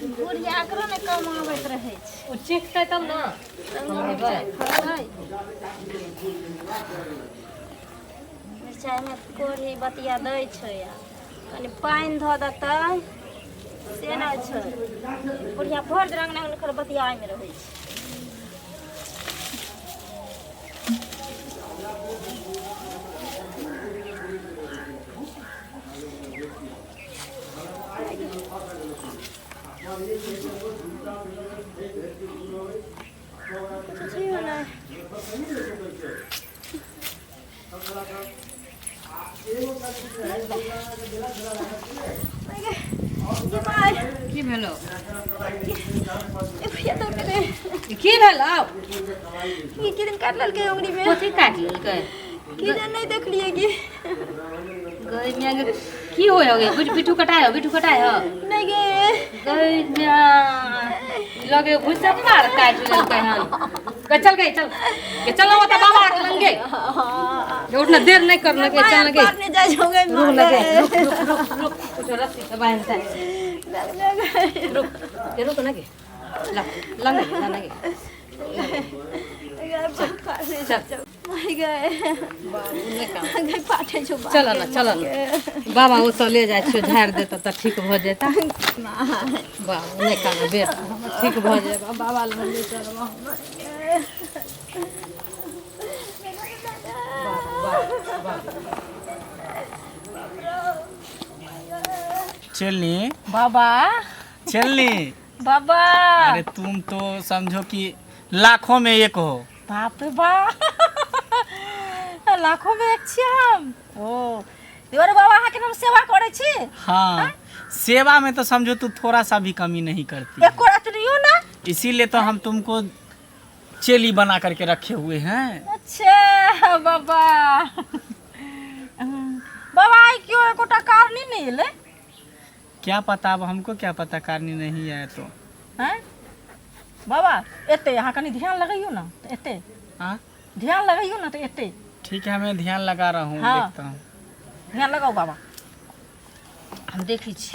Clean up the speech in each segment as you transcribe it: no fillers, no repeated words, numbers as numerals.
बुढ़िया एकरो ने कमाबैत रहै छै। ओ चीखतै तब ने। तब ने मिरचाइ फड़तै। मिरचाइमे कोढ़ी बतिया दै छै आ कनि पानि धऽ देतै से नहि छै। बुढ़िया भरि दिन अङ्गना हुनकर बतियामे रहै छै। किछु छैहो नहि। की भेलो? भैया दौड़ के गए। की भेलो? ई की दिन काटि लेलकै उंगली में। कथी काटि लेलकै? की जान, नहीं देखलिए की। गई मिया गे, की होय हो गे? बिट्ठू कटाय हो, बिट्ठू कटाय हो? नहीं गे। गई मिया लगे भुसक मार काटि लेलकै हन। गई चल, गई चल गे, चलो ओतऽ बाबा के लंग गे। उठना, देर नहीं करना के, चल गे। पारने जाय जाऊंगे। रुक लगे, रुक रुक रुक रुक, उठो, रस्सी से बांध दे। रुक के, रुक ना गे, ला लंग ला ना गे। चल। बाबू नहि काम। पाठे छौ। चल ना, चल ना बाबा, ओतऽ ले जाइ छियौ, झाड़ि देतऽ तऽ ठीक भऽ जेता। बाबू नहि कान बेटा, हमर ठीक भऽ जेबा। बाबा लग ले चलबा। चलनी। बाबा। चलनी। बाबा। अरे तुम तो समझो कि लाखों में एक हो। बाप रे बाप, लाखों में एक छियै हम। ओ अरे बाबा, अहाँके हम सेवा करै छी। हाँ, सेवा में तो समझो तू थोड़ा सा भी कमी नहीं करती है। एको रतनियो ना। इसीलिए तो हम तुमको चेली बना करके रखे हुए हैं। अच्छा बाबा, बाबा आइ केओ एकोटा कारनी नहि एलै। क्या पता, अब हमको क्या पता, कारनी नहीं आया तो। हैं बाबा, एतै, अहाँ कनि ध्यान लगैयौ ने तऽ एतै। हाँ। ध्यान लगैयौ ने तऽ एतै। ठीक है, मैं ध्यान लगा रहा हूँ। हाँ। देखता हूँ। ध्यान लगाउ बाबा, हम देखै छी।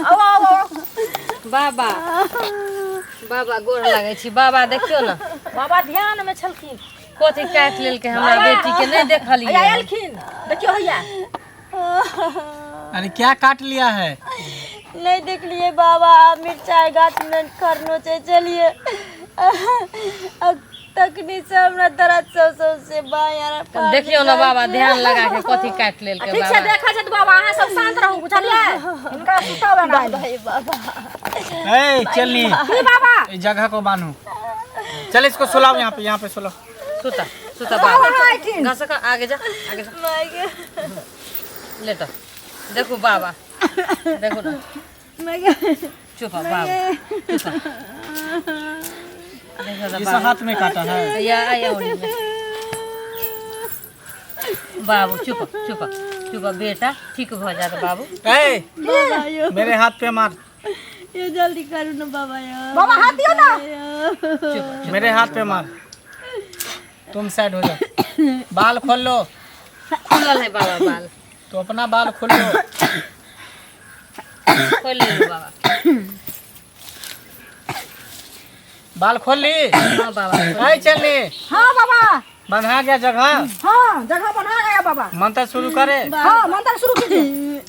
आउ आउ आउ। बाबा, बाबा, गोर लागै छी बाबा, देखियौ ने। बाबा ध्यान में छलखिन। कथी काटि लेलकै हमरा बेटी के, नहि देखलियै? हैया एलखिन, देखियौ हैया। अरे क्या काट लिया है? नहीं देखलिए बाबा, मिरचाई गाछ में खरनो छै चलिए, तखनी से हमरा दर्द सब सबसे बायां। देखियौ ने बाबा, ध्यान लगा के, कथी काटि लेलकै? ठीक छै। बाबा। देखै छथि बाबा, अहाँ सब शांत रहू, बुझलियै? हिनका सुताबै ना। भाई बाबा। ए चलनी। की बाबा? इस जगह को बांधो, चल इसको सुलाओ यहाँ पे, यहाँ पे सुलाओ। सुता सुता बाबा, घसक, आगे जा, आगे जा। माय गे। लेट, देखू बाबा, देखू ने। माय गे। चुप बाबा, चुप, देखो तऽ इस बाबा। हाथ में काटा है। या या ओढ़ी में। बाबू चुप चुप चुप बेटा, ठीक भऽ जायत बाबू। ए बाबा यो। मेरे हाथ पे मार। यो जल्दी करू ना बाबा यो। बाबा, हाथ दियौ ना। चुप। मेरे हाथ पे मार, तुम साइड हो जाओ, बाल खोल लो। खुलल है बाबा बाल। तो अपना बाल खोल लो। खोलि लेलु बाबा। बाल खोल ली? हाँ बाबा। ए चलनी। हाँ बाबा। बंधा गया जगह? हाँ, जगह बना गया बाबा। मंत्र शुरू करे? हाँ, मंत्र शुरू कीजिए।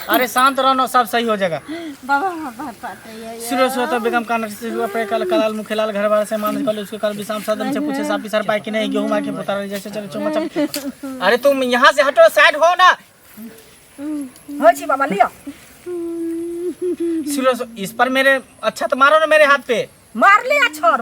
अरे शांत रहो, सब सही हो जाएगा। बाबा बाबा पाते ये। शुरू से तो बेगम कान से हुआ पे कल कलाल मुखेलाल घर बार से मान कल उसके कल विश्राम सदम से पूछे सापी सर पाए कि नहीं गेहूं माके पुतार जैसे चले चुमा चप। अरे तुम यहाँ से हटो, साइड हो ना। होइ छी बाबा, लिअ। शुरू से इस पर मेरे, अच्छा तो मारो ना मेरे हाथ पे। मारली आ छड़।